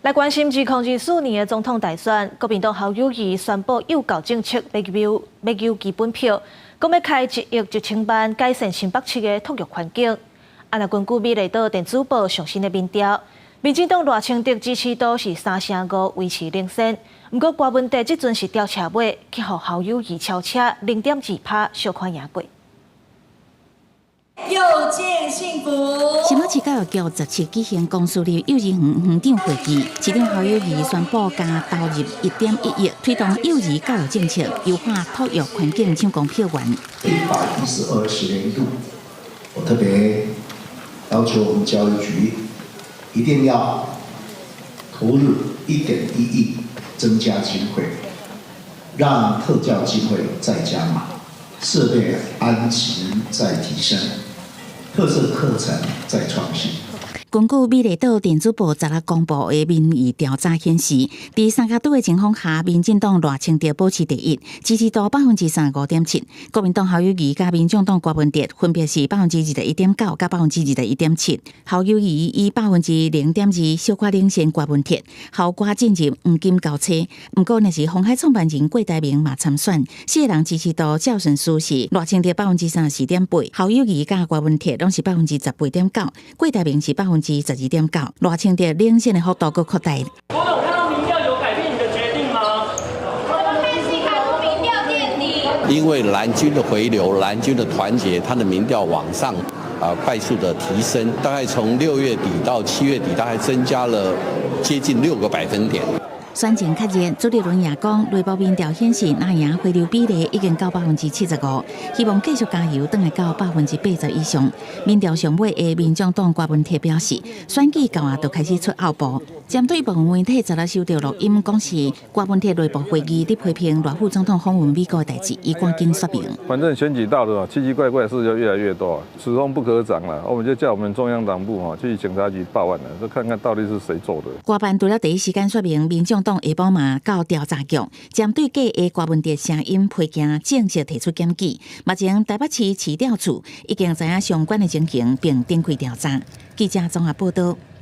來關心2024年的總統大選，國民黨侯友宜宣布幼教政策欲要基本票，講欲開1億1千萬改善新北市的托育環境。啊，若根據美麗島電子報上新的民調，民進黨賴清德支持度是3成5，維持領先。毋過郭文哲這陣是吊車尾，去予侯友宜超車0.2趴，小可贏過。又見幸福。新北市教育局17舉行公私立幼兒園園長會議，市長侯友宜宣布加投入1.1億，推動幼兒教育政策，優化托育環境，搶攻票源。112學年度，我特別要求我們教育局一定要投入1.1億，增加經費，讓特教經費再加碼，設備安全再提升，特色課程再創新。根據美麗島電子報昨日公布的民意調查顯示，佇三腳督的情況下，民進黨賴清德保持第一，支持度35.7%；國民黨侯友宜佮民眾黨郭文哲分別是21.9%佮21.7%。侯友宜以0.2%小可領先郭文哲，侯郭進入黃金交叉。毋過，若是鴻海創辦人郭台銘嘛參選，四个人支持度照順序是賴清德34.8%，侯友宜佮郭文哲攏是18.9%，郭台銘是12.9%，賴清德領先的幅度閣擴大。郭董看到民調有改變你的決定嗎？怎麼看西卡民調墊底？因為藍軍的回流，藍軍的團結，他的民調往上啊快速的提升，大概從6月底到7月底，大概增加了接近6個百分點。選情較熱，朱立倫也講，內部民調顯示，藍營回流比例已經到75%，希望繼續加油，轉來到80%以上。民調上尾的民眾黨郭文鐵表示，選舉到啊，就開始出後部。針對部分媒體昨日收到錄音，講是郭文鐵內部會議佇批評賴副總統訪問美國的代誌，伊趕緊說明。反正選舉到了，奇奇怪怪的事就越來越多，此風不可長了，我們就叫我們中央黨部哈去警察局報案了，就看看到底是誰做的。郭辦除了第一時間說明，民眾黨下晡嘛到調查局，針對假的郭文哲聲音批件正式提出檢舉。目前台北市市調處已經知影相關的情形，並展開調查。記者綜合報道。